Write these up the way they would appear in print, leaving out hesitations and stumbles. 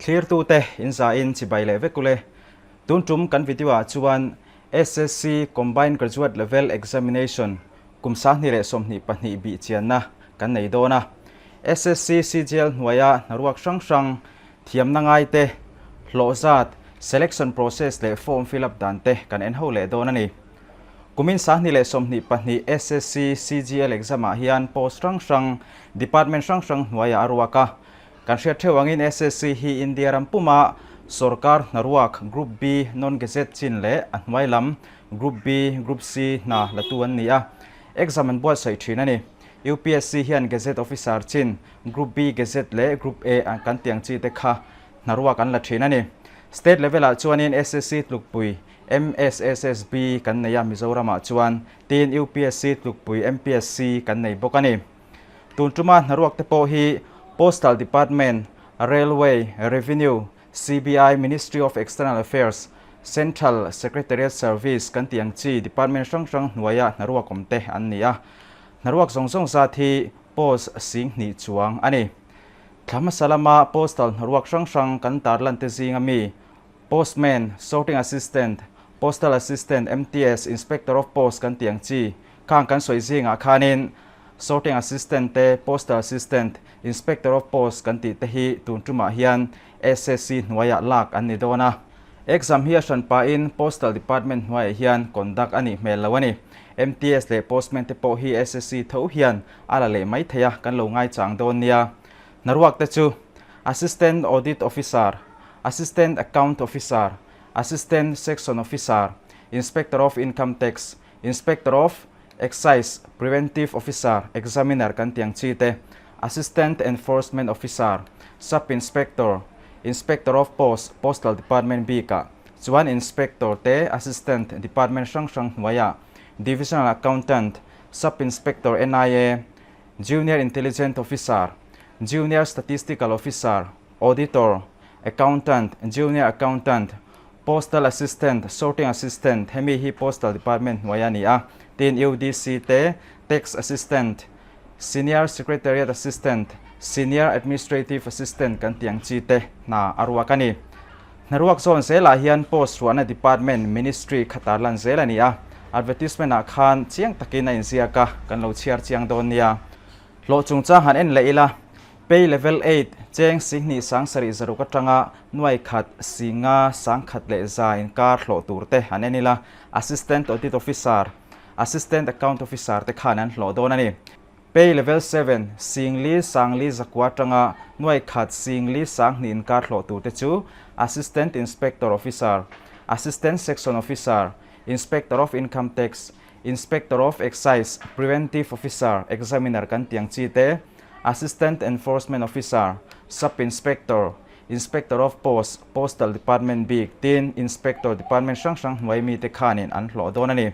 Thlirtute in zain chibai leh vek ule. Tun tum kan video ah chuan SSC Combined Graduate Level Examination kum 2022 bih chianna kan nei dawn a. SSC CGL hnuaia hnaruak hrang hrang, thiamna ngaite, hlawh zat, selection process leh form fill up dan te kan en ho leh dawn a ni. Kumin 2022 SSC CGL exam ah hian post hrang hrang, department hrang hrang hnuaiah a ruak a. Kan hriat theuh angin SSC hi India ram puma sorkar hnaruak Group B non-gazette chin leh a hnuai lam Group B, Group C hna latu an ni a, exam an buatsaih thin a ni. UPSC hian Gazette Officer chin Group B Gazette leh Group A an kan tiang chi te kha hnaruak an la thin a ni. State level ah chuanin SSC tlukpui MSSSB kan nei a Mizoram ah chuan tin UPSC tlukpui MPSC kan nei bawk a ni. Tun tuma hnaruak te pawh hi Postal Department, Railway, Revenue, CBI, Ministry of External Affairs, Central Secretariat Service kan tih ang chi department hrang hrang hnuaia hnaruak awm te an ni a. Hnaruak zawng zawng zat hi post 2000 chuang a ni. Thla hmasa lama postal hnaruak hrang hrang kan tarlan te zinga mi Postman, Sorting Assistant, Postal Assistant, MTS, Inspector of Post kan tih ang chi khang kan sawi zingah khanin Sorting Assistant te, Postal Assistant, Inspector of Post kan tih te hi tun tumah hian SSC hnuaiah lak an ni dawn a. Exam hi a hran pahin Postal Department hnuaiah hian conduct a nih hmel lo a ni. MTS leh Postman te pawh hi SSC tho hian a la leh mai thei a, kan lo ngaichang dawn nia. Hnaruak te chu Assistant Audit Officer, Assistant Account Officer, Assistant Section Officer, Inspector of Income Tax, Inspector of Excise, Preventive Officer, Examiner kan tih ang chi te, Assistant Enforcement Officer, Sub Inspector, Inspector of Post, Postal Department bikah chuan Inspector te, Assistant Department hrang hrang hnuaiah, Divisional Accountant, Sub Inspector NIA, Junior Intelligent Officer, Junior Statistical Officer, Auditor, Accountant, Junior Accountant, Postal Assistant, Sorting Assistant, hemi hi Postal Department hnuai a ni a, tin UDC te, Tax Assistant, Senior Secretariat Assistant, Senior Administrative Assistant kan tih ang chi te hna a ruak a ni. Hna ruak zawn zelah hian post ruahna department, ministry, kha tarlan zel a ni a, advertisement ah khan chiang takin a inziak a, kan lo chhiar chiang dawn nia. Hlawh chungchang han en leh ila, Pay Level Eight, cheng 27,600 atanga 1,500 1,100 inkar hlawh tur te han en ila, Assistant Audit Officer, Assistant Account Officer te khan an hlawh dawn a ni. Pay Level Seven, 4,900 atanga 1,4,2 inkar hlawh tur te chu Assistant Inspector Officer, Assistant Section Officer, Inspector of Income Tax, Inspector of Excise, Preventive Officer, Examiner kan tih ang chi te, Assistant Enforcement Officer, Sub Inspector, Inspector of Post, Postal Department bik, tin Inspector Department hrang hrang hnuai mite khanin an hlawh dawn a ni.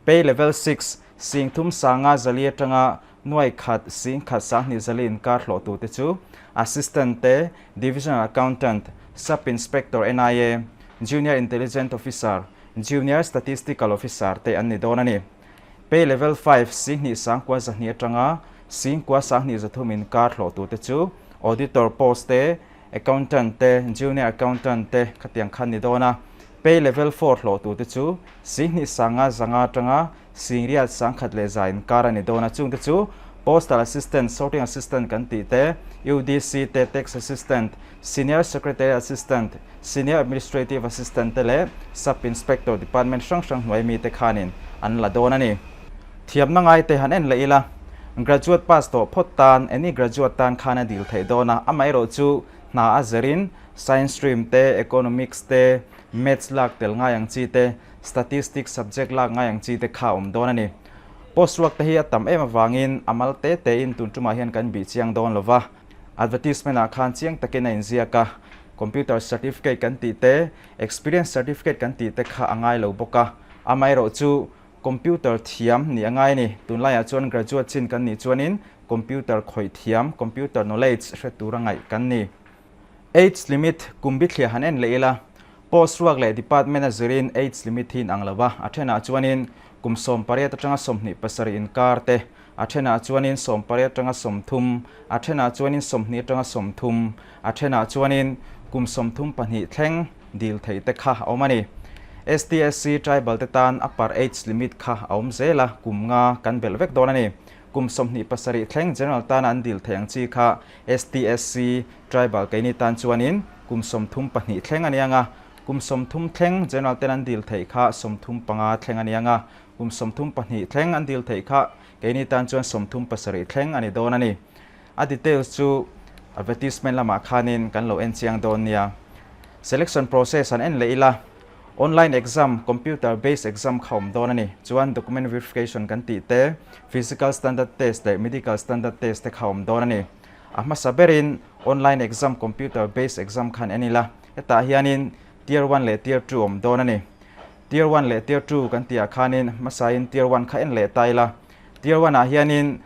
Pay Level Six, 3504 atanga 1,120 inkar hlawh tute chu Assistant te, Divisional Accountant, Sub Inspector NIA, Junior Intelligent Officer, Junior Statistical Officer te an ni dawn a ni. Pay Level Five, 29,200 atanga 93,300 inkar hlawh tute chu Auditor post te, Accountant te, Junior Accountant te khatiang khan ni dawn a. Pay Level Four hlawh tute chu 29,500 atanga 81,100 inkar a ni dawn a. Chungte chu Postal Assistant, Sorting Assistant kan tih te, UDC te, Tax Assistant, Senior Secretary Assistant, Senior Administrative Assistant te leh Sub Inspector Department hrang hrang hnuai mite khanin an la dawn a ni. Thiamna ngai te han en leh ila, Graduate pass tawh phawt tan, any graduate tan khan a dil theih dawn a, amaherawh chu hna a zerin Science stream te, Economics te, Maths lak tel ngai ang chi te, Statistics subject lak ngai ang chi te kha a awm dawn a ni. Post ruak te hi a tam em avangin a mal te tein tun tumah hian kan bih chiang dawn lo va. Advertisement ah khan chiang takin a inziak a, computer certificate kan tih te, experience certificate kan tih te kha a ngai lo bawk a, amaherawh chu computer thiam nih a ngai a ni. Tunlaiah chuan graduate chin kan nih chuanin computer khawih thiam, computer knowledge, hre tur a ngaih kan ni. Age limit kum bithliah han en leh ila, post ruak leh department a zirin age limit hi inang lo a, a thenah chuanin kum 18 atanga 27 inkar te, a thenah chuanin 18 atanga 30, a thenah chuanin 20 atanga 30, a thenah chuanin kum 32 thleng dil theih te kha a awm a ni. STSC Tribal te tan upper age limit kha a awm zel a, kum nga kan belh vek dawn a ni. Kum 27 thleng General tana an dil theih ang chi kha STSC Tribal keini tan chuanin kum 32 thleng a ni ang a, kum 30 thleng General ten an dil theih kha 35 thleng a ni ang a, kum 32 thleng an dil theih kha keini tan chuan 37 thleng a ni dawn a ni. A details chu advertisement lamah khanin kan lo en chiang dawn nia. Selection process han en leh ila, online exam, computer based exam kha awm dawn a ni. Chuan document verification kan tih te, physical standard test leh medical standard test te kha awm dawn a ni. A hmasa berin online exam, computer based exam khan en ila, hetah hianin tier one leh tier two awm dawn a ni. Tier one leh tier two kan tihah khanin hmasain tier one kha en leh ta ila, Tier one ah hianin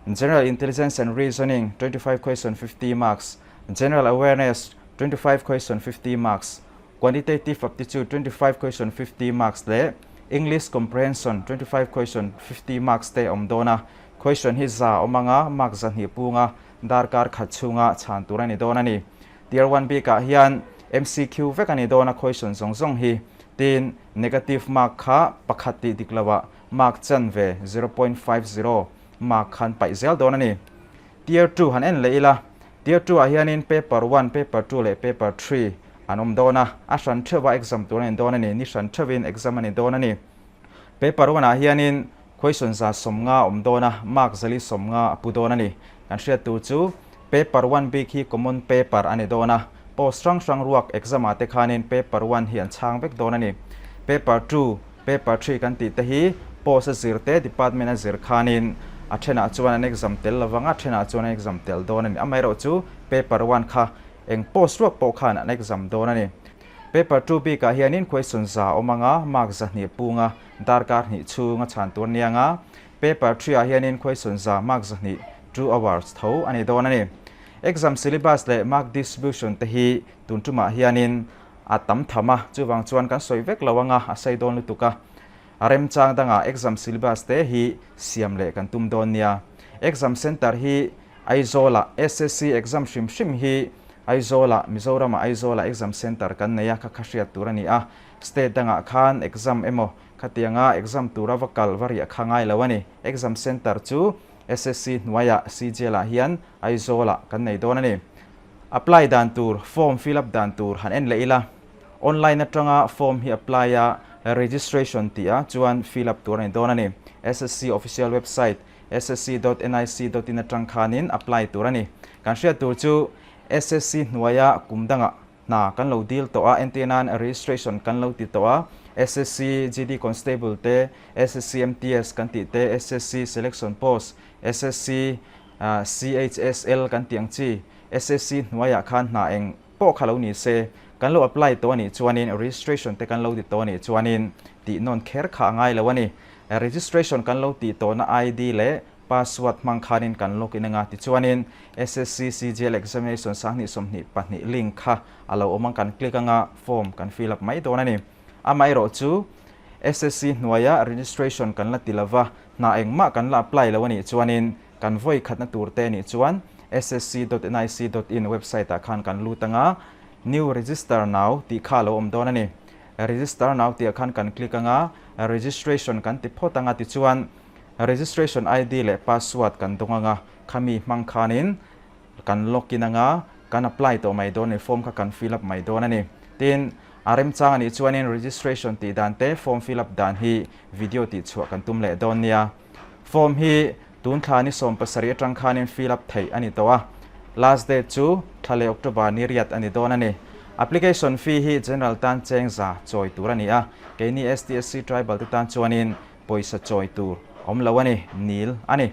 General Intelligence and Reasoning 25 question 50 marks, General Awareness 25 question 50 marks, Quantitative Aptitude 25 question 50 marks leh English Comprehension 25 question 50 marks te a awm dawn a. Question hi za awm anga mark 200 punga darkar khat chhunga chhan tur a ni dawn a ni. Tier one bikah hian MCQ vek a ni dawn a question zawng zawng hi. Tin, negative mark kha pakhat tih dik loah Mark chanve, 0.50, mark khan paih zel dawn a ni. Tier two han en leh ila, Tier two ah hianin Paper one, Paper two leh Paper three an awm dawn a, a hran theuh a exam tur a ni dawn a ni, ni hran theuhin exam a ni dawn a ni. Paper one ah hianin question 150 awm dawn a, mark 450 a pu dawn a ni. Kan hriat tur chu Paper one bik hi common paper a ni dawn a, post hrang hrang ruak exam ah te khanin Paper one hi an chhang vek dawn a ni. Paper two Paper three kan tih te hi post a zir te department a zir khanin a thenah chuan an exam tel lovang a, thenah chuan an exam tel dawn a ni. Amaherawhchu paper one kha eng post ruak pawh khan an exam dawn a ni. Paper two bikah hianin question 100 awm anga mark 200 punga darkar hnih chhung a chhan tur nia anga paper three ah hianin question 100 mark 200 2 hours tho a ni dawn a ni. Exam syllabus leh mark distribution te hi tun tumah hianin A tam tham a, chuvang chuan kan sawi vek lo anga a sei dawn lutuk a. A remchang dangah exam syllabus te hi siam leh kan tum dawn nia. Exam centre hi Aizawlah, SSC exam hrim hrim hi Aizawlah, Mizoramah Aizawlah exam centre kan nei a, kha kha hriat tur a ni a. State dangah khan exam emaw khatianga exam tura va kal va riah kha ngai lo a ni. Exam centre chu SSC hnuaiah CGL-ah hian Aizawlah kan nei dawn a ni. Apply dan tur, form fill up dan tur han en leh ila. Online atanga form hi apply a, registration tih a chuan fill up tur a ni dawn a ni. SSC official website ssc dot nic dot in atang khanin apply tur a ni. Kan hriat tur chu SSC hnuaia kum dangah hna kan lo deal tawh a, entir nan registration kan lo ti tawh a, SSC GD Constable te, SSC MTS kan tih te, SSC Selection Post, SSC CHSL kan tih ang chi, SSC hnuaiah khan hna eng pawh kha lo ni se, kan lo apply tawh a nih chuanin registration te kan lo ti tawh a nih chuanin tih nawn kher kha a ngai lo a ni. Registration kan lo tih tawhna ID leh password hmang khanin kan log in anga tichuanin SSC CGL Examination 2022 link kha a lo awm ang kan click anga form kan fill up mai dawn a ni. Amaherawh chu SSC hnuaia registration kan la ti lova, hna engmah kan la apply lo a nih chuanin kan vawi khatna tur te nih chuan ssc dot nic dot in website ah khan kan lut anga new register now tih kha a lo awm dawn a ni. Register now tih ah khan kan click anga registration kan ti phawt anga tichuan registration ID leh password kan dawng anga khami hmang khanin kan log in anga kan apply tawh mai dawn a ni, form kha kan fill up mai dawn a ni. Tin, a remchang a nih chuanin registration tih dan te form fill up dan hi video tih chhuah kan tum leh dawn nia. Form hi tun thla ni 17 atang khanin fill up theih a ni tawh a, last date chu thla leh October ni riat a ni dawn a ni. Application fee hi general tan cheng za chawi tur a ni a, keini STSC tribal te tan chuanin pawisa chawi tur awm lo a ni, nil a ni.